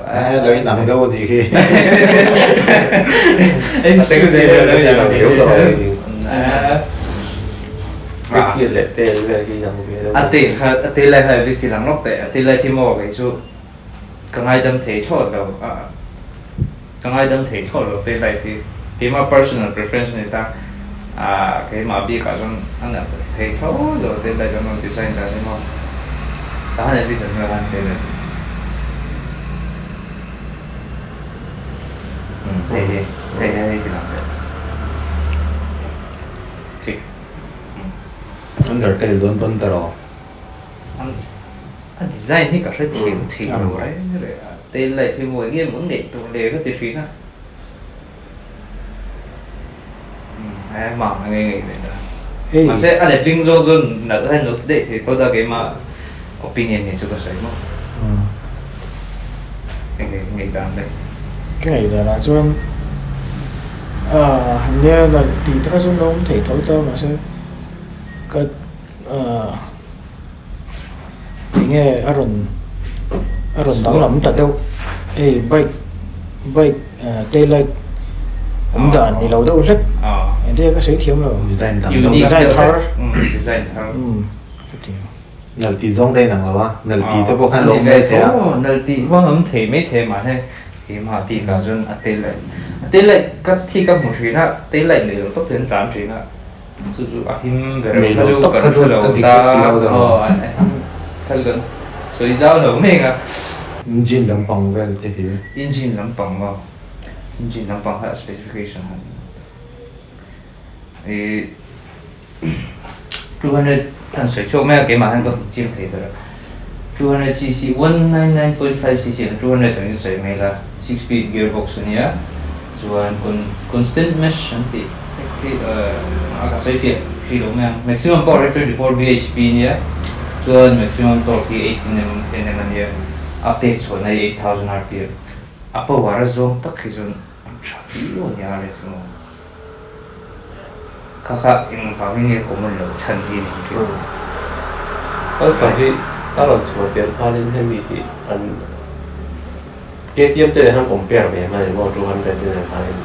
eh lo in ang deuh anih khi. A tail kha a tail lai kha Elvis ti lang lawk teh a tail lai khi maw kei chu ka ngaidam thei thlawt lo ka ngaidam thei thlawt lo tail light hi keimah personal preference a ni ta ah keimah bikah chuan a nalh ka ti thei thlawt lo tail light an rawn design dan hi maw tahan at least an hmel khan tail light umm hei hi hei hi hei ti lang teh thik umm. Undertail dawn pawn ta rawh. A design hi ka hre thiam thei lo reng reng a, tail light hi mawi nge maw neih tur le ka ti thin a. Umm mam a ngei ngei ve ta. Mahse a letling zawng chuan nalh hian lo ti daih thei phawt a keimah opinion hi chu ka sawi maw. Eng nge dan daih. Ka ngaih danah chuan ah nia nalh tih te kha chuan lo awm thei tho ta mahse ka ah. Enge a rawn a rawn danglam ta deuh hei bike bike tail light awm dan ni lo deuh hlek engtin nge ka sawi thiam lo design dang deuh design thar design thar ka ti ang nal tih zawng te inang lo a nal tih te pawh khan lo awm mai thei a nal tih pawh an awm thei mai thei mahse keimah bikah chuan a tail light a tail light ka thi ka hmu thin a tail light nei lo tawp hian an tlan thin a. Chu chu a him ber Nei kha lo chu tak kan kha chu hre lo a dik ta vek si lo ta aw a him thal kan sawi zau lo mek a. Engine lampang vel te hi. Engine lampang maw? Engine lampang kha a specification han i 200 kan sawi chhuak mai a keimah hian ka hmu chiang thei ber a 200 cc 199.5 cc 200 angin sawi mai la six speed gearbox a nia chuan constant mesh an tih hei a ka sawi fiah hrih lo mai ang maximum power hi 24 bhp a nia chuan maximum torque hi 18 nm a nia a pek chhuahna hi 8000 rpm a power a zawng tak hi chuan a tha viau a nia ref chu kha kha engvangin nge common loh chhan hi a ni ang chu. Pulsar hi a rawn chhuah tel khanin hemi hi an KTM te nen khan compare ve hman emaw 200 te nen khanin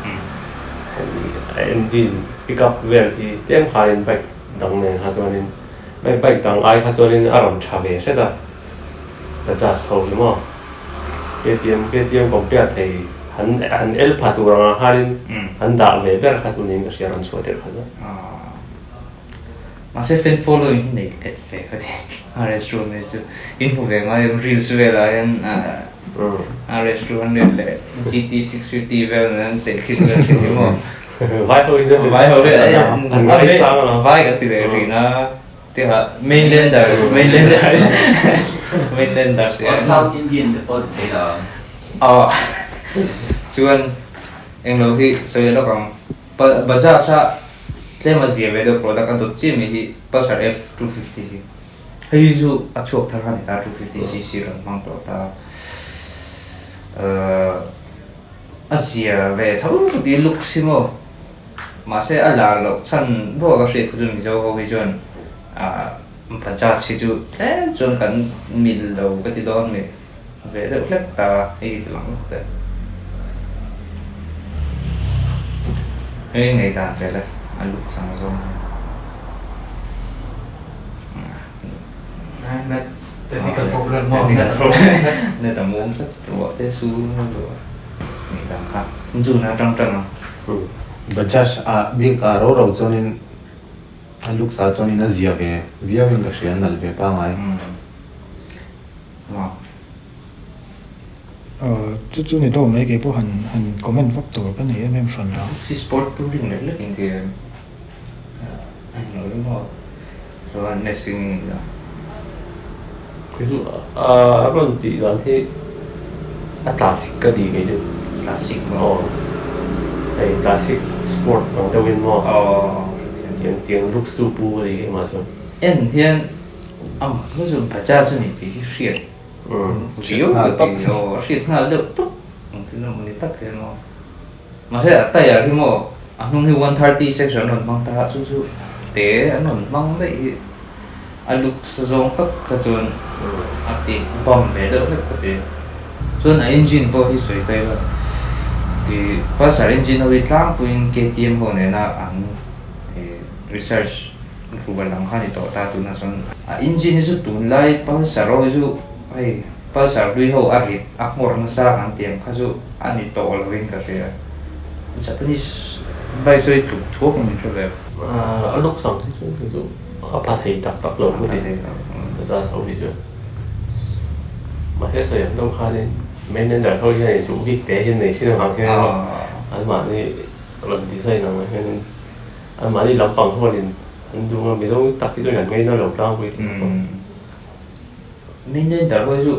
hemi a engine pick up vel hi tlem khanin bike dang nen kha chuanin bike dang ai kha chuanin a rawn tha ve hret a Bajaj ho hi maw KTM KTM compare thei han han el pha tur anga khanin an dah ve ber kha chu niin ka hria rawn chhuah tirh kha chu. Mahse fan following hi nei let ve ka ti RS2 mai chu in hmu ve ngai em reels velah hian RS200 leh GT650 vel nen an teh khin vel thin hi maw Vai ho hi chuan vai ho hi an ngaisang a vai kan ti ve thin a tiha mainlanders mainlanders mainlanders South Indian te pawh ti thei lo aw chuan englo hi sawi lawk ang Bajaj a Tlem a zia ve deuh product a dawt chiah mai hi Pulsar F 250 hi. Hei hi chu a chhuak thar kha a ni ta 250 cc rawn hmang tawh ta. A zia ve tho ti looks hi maw. Mahse a lar loh chhan ruak a hriat kha chu Mizo ho hi chuan Bajaj hi chu tlem chuan kan mil lo ka ti dawn mai. Ve deuh hlek ta hei hi ti lang lawk teh. Hei ngei dan vel e a look sang zawng hi. Net technical problem maw net problem net a muang tlat ruah te su ngei dan kha june atang tan ang. Bajaj ah bik ah ro ro chuanin a looks ah chuanin a zia ve viau in ka hria a nalh ve pangai. Chu chu ni deuh mai kei pawh han han comment vak tur ka nei em em hran lo. Si sport touring lek lek in ti em? A englo emaw maw chuan messing in ila. Kei chu a rawn tih dan hi a classic ka ti kei chu. Classic maw? Aw hei classic sport ang deuh in maw? Aw. Tiang tiang looks chu pu ka ti keimah chuan. En hian amah chu chu Bajaj a ni tih hi hriat Riau ka ti aw, a hriat nghal deuh tawp ang chu emaw ni tak hian aw. Mahse a tyre hi maw a hnung hi 130 section an rawn hmang ta a, chu chu te an rawn hmang daih hi a looks a zawng tak kha chuan a ti bam ve deuh hlek ka ti. Chuan a engine pawh hi sawi ta ila ih Pulsar engine ho hi tlangpuiin KTM ho nena an research Rual ang kha ni tawh ta tunah chuan a engine hi chu tunlai Pulsar ho hi chu hei Pulsar hlui ho a rit a nghawr nasa kan tih ang kha chu a ni tawh lo in ka hria. Japanese bike chu hei tluk thuak in min hre ve. A luk sang hi chu hei chu a pha thei tak tak lo ka ti za chho hi chuan mahse sawi ang deuh khanin Mainlander ho hian in duh bik te hi nei thin avang hian anmahni rawn design ang hianin Anmahni lampang huanin an duh a, Mizo tak hi chuan an ngaina lo tlangpui tih ka pawm. Mainland dar hawi chu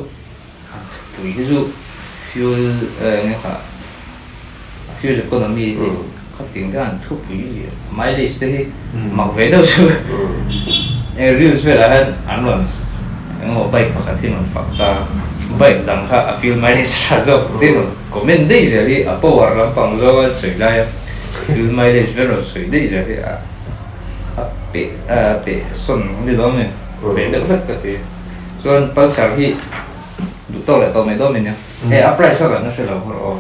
an thupui hi chu fuel eng kha fuel economy hi khatin kha an thupui mileage te hi mak ve deuh chu eng reels velah hian an rawn engemaw bike pakhat hi an rawn fak ta bike dang kha a fuel mileage tha zawk te rawn comment daih zel hi a power lampang zawnga sawi lai a. Thil mileage ber rawn sawi daih zel hi a a peh a peh sawn ni lo ami peh deuh vek ka ti. Chuan Pulsar hi duh tawk leh tawh mai dawn mai nia. Hei a price kha kan la hre lo kha rawh aw.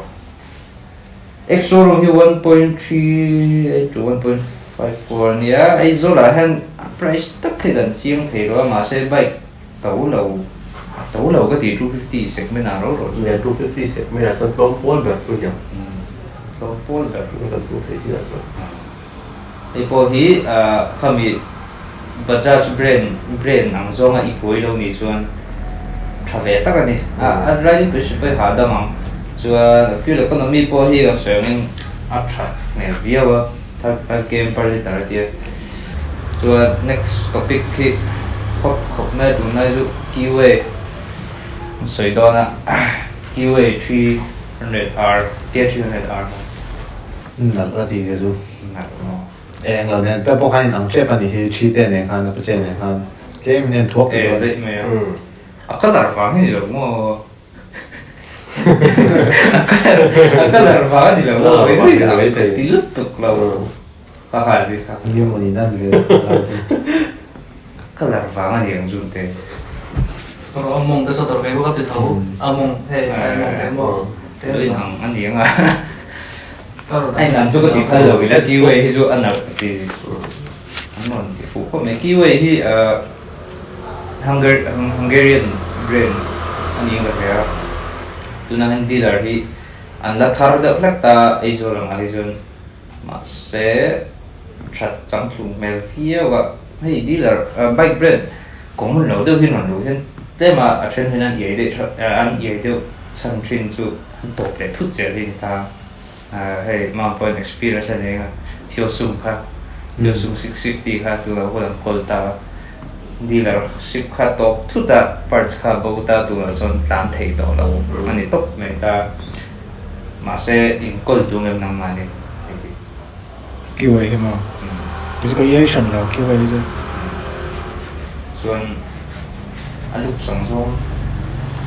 Ex showroom hi 1.38 to 1.54 a nia. Aizawl ah hian a price tak hi kan chiang thei lo a mahse bike to lo a to lo ka ti 250 segment ah ro ro chu. Nia 250 segment ah chuan tlawm pawl ber chu nia. Tlawm pawl ber. Kan chu thei chin ah chuan. Hei pawh hi khami Bajaj brand brand ang zawnga i buai lo nih chuan tha ve tak a ni. A riding position pawh hi hahdam ang. Chuan fuel economy pawh hi kan sawi angin a that hmel viau a. 35 km per litre a tia. Chuan next topic hi hot khawp mai a tunlai chu Keyway an sawi dawn a, Keyway 300R tia 300R kha. Nalh ka ti ve chu. Nalh maw. Eng lo nen pawh khan inang tep a nih hi thi te nen khan a pache nen khan tlem in en thuak te chuan. Eh daih mai a. A colour vang hi ni lo maw. A colour vang a ni lo maw ka ti lutuk lo ha ha Elvis kha. Nia maw nin an ve lai chu. A colour vang a ni ang zun te. Rawh a mawng te saw tur kei pawh ka ti tho a mawng hei a mawng te maw te in ang a ni ang a a in ang chu ka ti phal lo ila Keyway hi chu a nalh ka ti an rawn ti fuh khawp mai Keyway hi Hungarian brand a ni ang ka hria a, tunah hian dealer hi an la thar deuh hlek ta Aizawl angah hi chuan mahse that changthlum hmel viau a, hei dealer bike brand common lo deuh hi rawn luh hian tlem a a then hian an iai deuh an iai deuh chhan thin chu an tawp leh thut zel hi a ni ta. Hei Mount Point experience a nei a, Hyosung kha, Hyosung 650 kha chu a huan kawl ta a, dealer ship kha tawp thut a, parts kha bo ta tunah chuan tlan thei tawh lo a ni tawp mai ta, mahse in kawl duh ngem nangmah ni hei hi. Kiwai hi maw? Kei chu ka iai hran lo kiwai hi chu. Chuan a luk chang zawng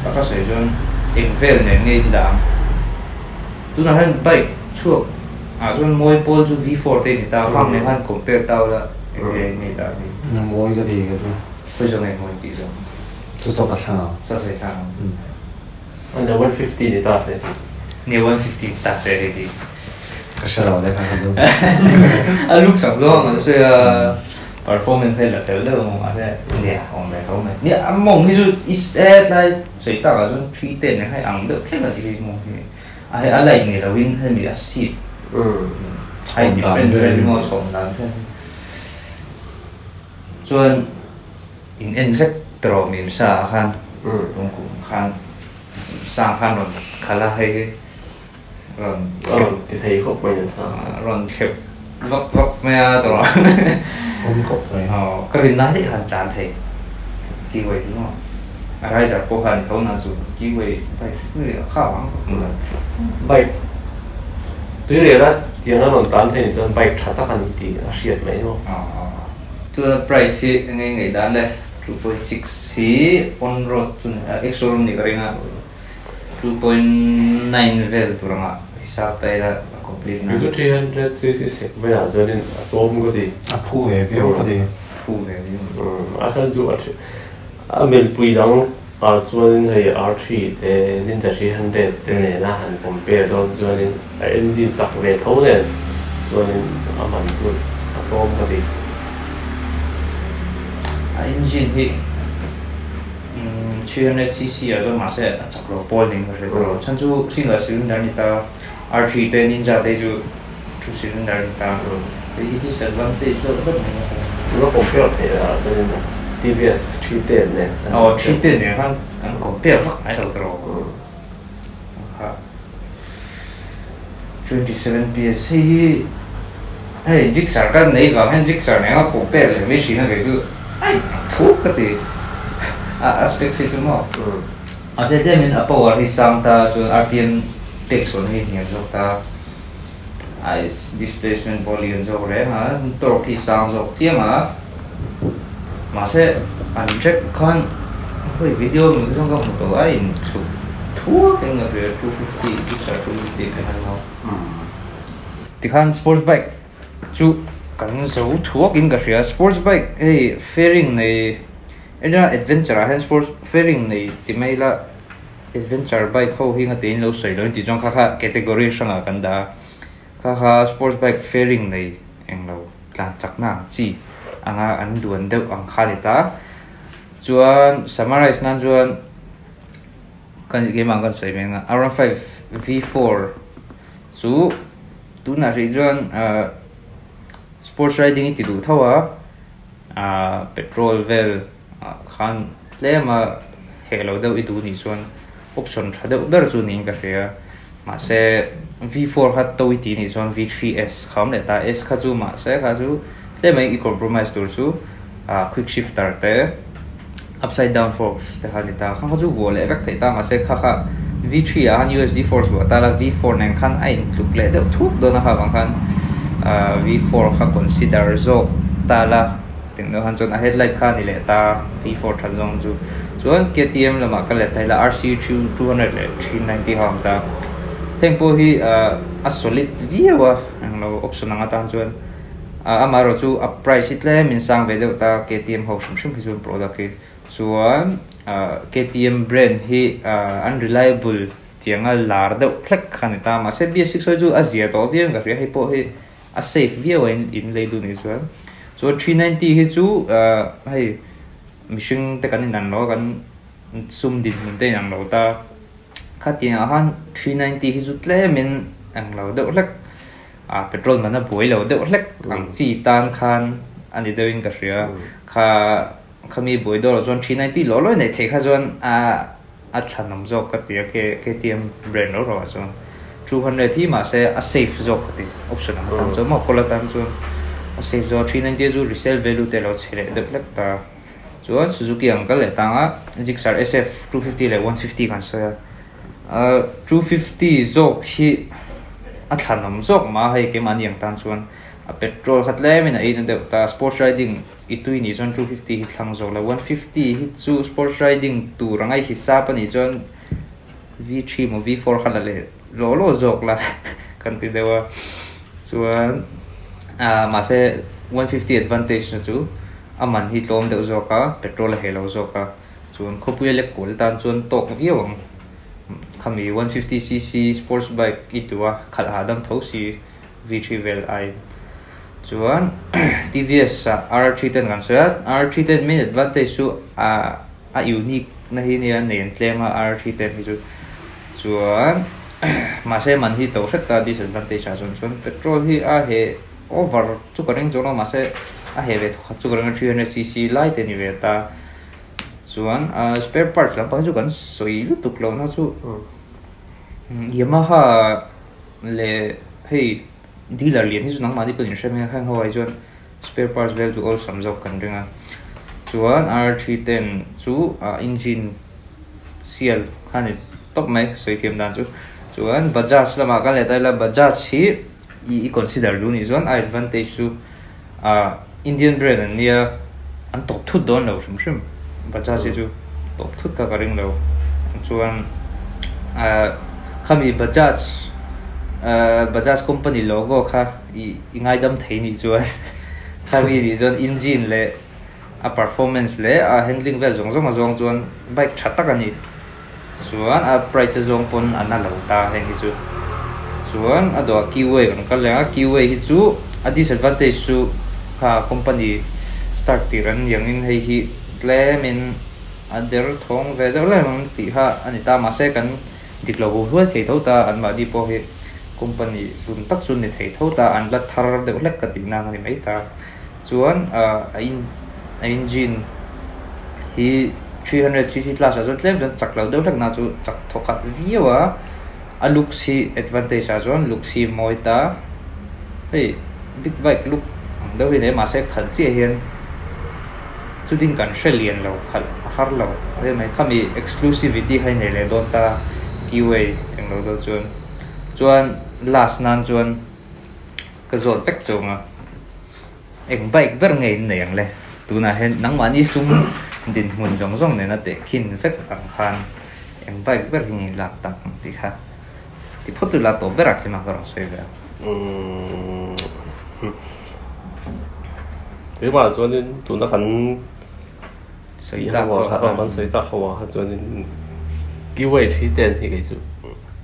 taka sawi chuan eng vel nen nge in dah ang? Tunah hian bike chhuak ah chuan mawi pawl chu V4 te a ni ta a, khang nen khan compare ta ula eng nge eng nge dah ni. Na mawi ka ti ka chu. Khawi zawng nge mawi tih zawng. Chu zawk a thlang ang. Chu zawk a thlang ang. An 150 ni ta se. Ni 150 ni ta se hei hi. Ka hre lo le kha ka chu. A look sak zawng an sawi a. Performance hei la tel deuh ang mahse nia awm ve tho mai. Nia a mawng hi chu i set lai sawi tak ah chuan 310 nen kha i ang deuh thleng a ti hi mawng hi. A hei a light ni lo in hemi a seat. Chhawn dan vel emaw chhawn dan vel chuan in en vek tawh mimsa ah khan lungkum khan sang khan rawn khalh a hei hi rawn rawn ti thei khawp mai nasa rawn thlep vak vak mai a tawh awm khawp mai aw ka rin lai daih khan tlan thei keyway chu maw a rider pawh khan tho na chu keyway bike hrim a kha vang khawp mai bike tui rel a tiang a rawn tlan thei ni chuan bike tha tak a ni tih a hriat mai maw tuna price hi enge ngaih dan le 2.6 hi on road chu ex showroom nih ka ring a. 2.9 vel tur anga hisap ta ila a complete na. Chu 300 cc segment ah chuanin a tlawm ka ti. A phu ve viau ka ti. Phu ve viau. A chhan chu a milpui dang ah chuanin hei R3 te Ninja 300 te nena han compare dawn chuanin a engine chak ve tho nen chuanin a man chu a tlawm ka ti. A engine hi. 300 cc ah chuan mahse a chak lo pawl niin ka hre tawh lo. Chhan chu single cylinder a ni ta, R3 te Ninja te chu two cylinder a ni ta. Hei hi disadvantage deuh hlek mai a. Tuna compare theih ah chuan TVS 310 nen. Aw 310 nen khan an compare vak ngai lo tawh. Kha 27 PS hei hi hei Gixxer ka nei vang hian Gixxer nen a compare leh mai thin a kei chu ai thu ka ti a a specs hi chu maw mahse tlemin a power hi sang ta chuan RPM pek chhuahna hi hniam zawk ta a displacement pawh lian zawk reng a torque hi sang zawk chiang a mahse an track khan hei video mi zawng ka hmu tawh a in chhuk thuak eng a hria 250 gixxer 250 te khan maw tikhan sports bike chu kan zo thuak in ka hria sports bike hei fairing nei eng adventure ah hian sports fairing nei ti mai ila adventure bike ho hi nga tiin lo sawi lo in tih chuan kha kha category hrangah kan dah a kha kha sports bike fairing nei englo tlan chakna ang chi anga an duan deuh ang kha a ni ta chuan summarize nan chuan kan keimah kan sawi mek a R one five V four chu tunah hrih chuan ahh sports riding i ti duh tho a ahh petrol vel ah khan tlem a heh lo deuh i duh nih chuan option tha deuh ber chu niin ka hria mahse V four kha to i tih nih chuan V three S kha awm leh ta S kha chu mahse kha chu tlem a i compromise tur chu ah quick shifter te upside down forks te kha a ni ta kha kha chu vuah leh vek theih ta mahse kha kha V three ah khan U S D forks vuah ta la V four nen khan a intluk leh deuh thup dawn a kha vang khan ah V four kha consider zawk ta la. Englo han chuan a headlight kha a ni leh ta V4 that zawng chu chuan KTM lamah ka let thei la RC 200 leh 390 ho ang ta heng pawh hi a solid viau a englo option ang atan chuan amaherawh chu a price hi tlem in sang ve deuh ta KTM ho hrim hrim hi chuan product hi chuan KTM brand hi an reliable tianga lar deuh hlek kha a ni ta mahse BS6 ho chu a zia tawh viau in ka hria hei pawh hi. a safe viau a in lei duh nih chuan chuan 390 hi chu ah hei mihring te kan inang lo a kan sum dinhmun te inang lo ta khatiang ah khan 390 hi chu tlem in ang lo deuh hlek ah petrol man a buai lo deuh hlek ang chi tan khan a ni deuh in ka hria kha khami buai dawn loh chuan 390 lawh lawih neih theih kha chuan ah. a thlanawm zawk ka ti a KTM brand lo rawh ah chuan 200 hi mahse a safe zawk ka ti option ang atan chuan maw kawl atan chuan a safe zawk a 390 chu resale value te a lo chhe leh deuh hlek ta chuan Suzuki ang kal leh tang a Gixxer SF 250 leh 150 kan sawi a ah 250 zawk hi a thlanawm zawk mah a hei keimahni ang tan chuan a petrol kha tlem in a ei na deuh ta sports riding I tui nih chuan 250 hi thlang zawk lo, 150 hi chu sports riding tur anga i hisap a nih chuan V3 maw V4 kha la leh lawh lawh zawk la kan ti deuh a, chuan ah mahse 150 advantage na chu a man hi tlawm deuh zawk a, petrol a heh lo zawk a, chuan khawpuia lek kual tan chuan tawk viau ang, khami 150cc sports bike i duh a khalh hahdam tho si. V3 vel ai chuan TVS ah R3 ten kan sawi a R3 ten main advantage chu a a unique na hi nia nei an tlem a R3 ten hi chu chuan. Mahse man hi to hret ta disadvantage ah chuan chuan petrol hi a heh over chu ka ring chuang lo mahse a heh ve thawkhat chu ka ring a 300cc lai te a ni ve ta. Chuan spare parts lampang hi chu kan sawi lutuk lo na chu Yamaha leh hei dealer lian hi chu nangmahni pawhin in hre mai a heng ho ah hi chuan spare parts vel chu awlsam zawk kan ring a. Chuan R310 chu engine sial kha a ni tawp mai sawi thiam dan chu. Chuan Bajaj lamah kan let a ila Bajaj hi i consider duh nih chuan a advantage chu ah Indian brand an nia an tawp thut dawn lo hrim hrim Bajaj hi chu tawp thut kha ka ring lo chuan ah khami Bajaj ah Bajaj company logo kha i i ngaidam thei nih chuan khami nih chuan engine leh a performance leh a handling vel zawng zawng a zawng chuan bike tha tak a ni. Chuan a price a zawng pawn a na lo ta heng hi chu. Chuan a dawhah Keyway kan kal leh a, Keyway hi chu a disadvantage chu kha company start tir an ni angin hei hi tlemin a der thawng ve deuh lem ang tih kha a ni ta. Mahse kan dik lo hu huai thei tho ta, anmahni pawh hi company hlun tak chu ni thei tho ta, an la thar deuh hlek ka tih nang a ni mai ta. Chuan a a engine hi 300cc class ah chuan tlem chuan chak lo deuh hlek na chu chak thaw khat viau a, a looks hi advantage ah chuan looks hi mawi ta hei big bike look ang deuh hi ni a mahse khalh chiah hian chutin kan hre lian lo khalh a har lo a mai khami exclusivity kha i nei leh dawn ta keyway englo deuh chuan chuan last nan chuan ka zawt vek chawng a. Eng bike ber nge in nei ang le? Tunah hian nangmahni sum dinhmun zawng zawng nena tehkhin vek ang khan eng bike ber hi nge in lak tak ang tih kha ti phawt ila tawp berah khi mah ka rawn sawi ve ang. Umm Keimah chuanin tuna kan sawi tak ho kha kan sawi tak ho ah kha chuanin Kiway 310 hi kei chu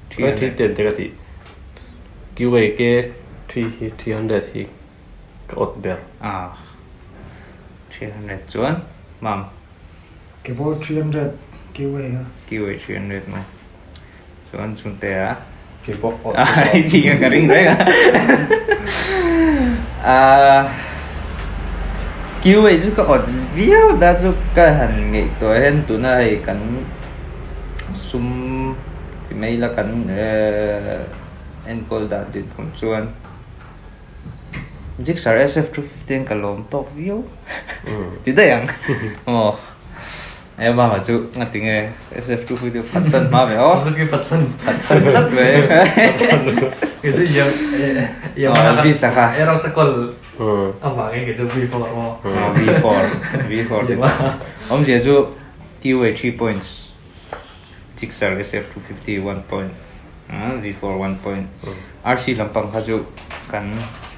Kiway 310 te ka tih Kiway K 3 hi 300 hi Ka awt ber. Ah. 300 chuan mam. Ke pawh 300 QA kha. QA 300 maw. Chuan chhungte a. Ke pawh awt. Ah, i ti ka ring reng a. Ah. QA chu ka awt viau ta chu ka han ngaihtuah hian tuna hei kan sum ti mai ila kan eh enkawl dan dinhmun chuan. Gixxer SF 250 ka lawm tawk viau ti daih ang aw e mama chu ngati nge SF 250 phatsan hma ve aw Suzuki phatsan phatsan tlat ve ke chu yam yam visa kha aero sakol awangin ke chu V4 aw V4 V4 ti awmzia chu T-way 3 points Gixxer SF 250 1 point V4 1 point RC lampang kha chu kan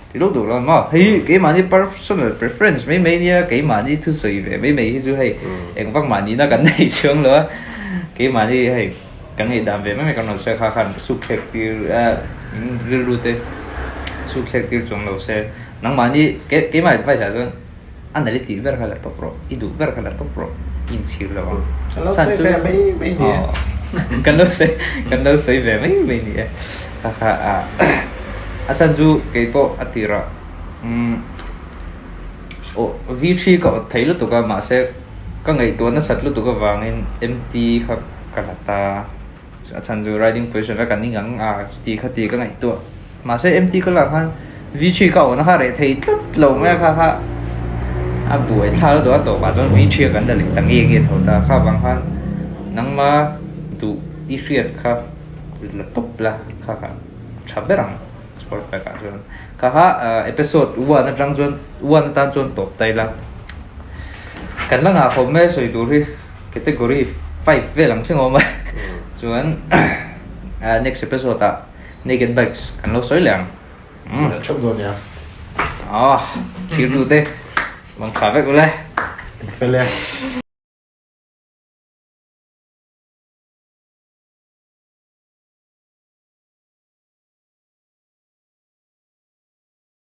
ti deuh deuh lo maw hei keimahni personal preference mai mai nia keimahni thusawi ve mai mai hi chu hei eng vak mahni na kan nei chuang lo a keimahni hei kan ngaihdan ve mai mai kan rawn sawi kha khan suk thlek tir rilru te suk thlek tir chuang lo se nangmahni keimah advice ah chuan A nalh i tih ber kha la tawp rawh, i duh ber kha la tawp rawh, i inchhir lo ang. Kan lo sawi ve mai mai ni e. Kan lo sawi, kan lo sawi ve mai mai ni e. Kha kha a a chhan chu kei pawh a tirah umm aw V3 ka awt thei lutuk a mahse ka ngaihtuah nasat lutuk avangin MT kha ka la ta a chhan chu riding position kha ka ning ang a chuti kha ti ka ngaihtuah mahse MT ka lak khan V3 ka awhna kha reh thei tlat lo mai a kha kha a buai thla lutuk a tawpah chuan V3 a kan la leh ta nge nge tho ta kha vang khan nangma duh i hriat kha la tawp la kha kha tha ber ang sport bike ah chuan kha kha episode one atang chuan one atan chuan tawp ta ila kan la nghah khawp mai a sawi tur hi. Category 5 vel ang thleng awm a chuan next episode ah naked bikes kan lo sawi leh ang. Theuh dawn nia. Thirtu te mang tha vek ule. Fel e.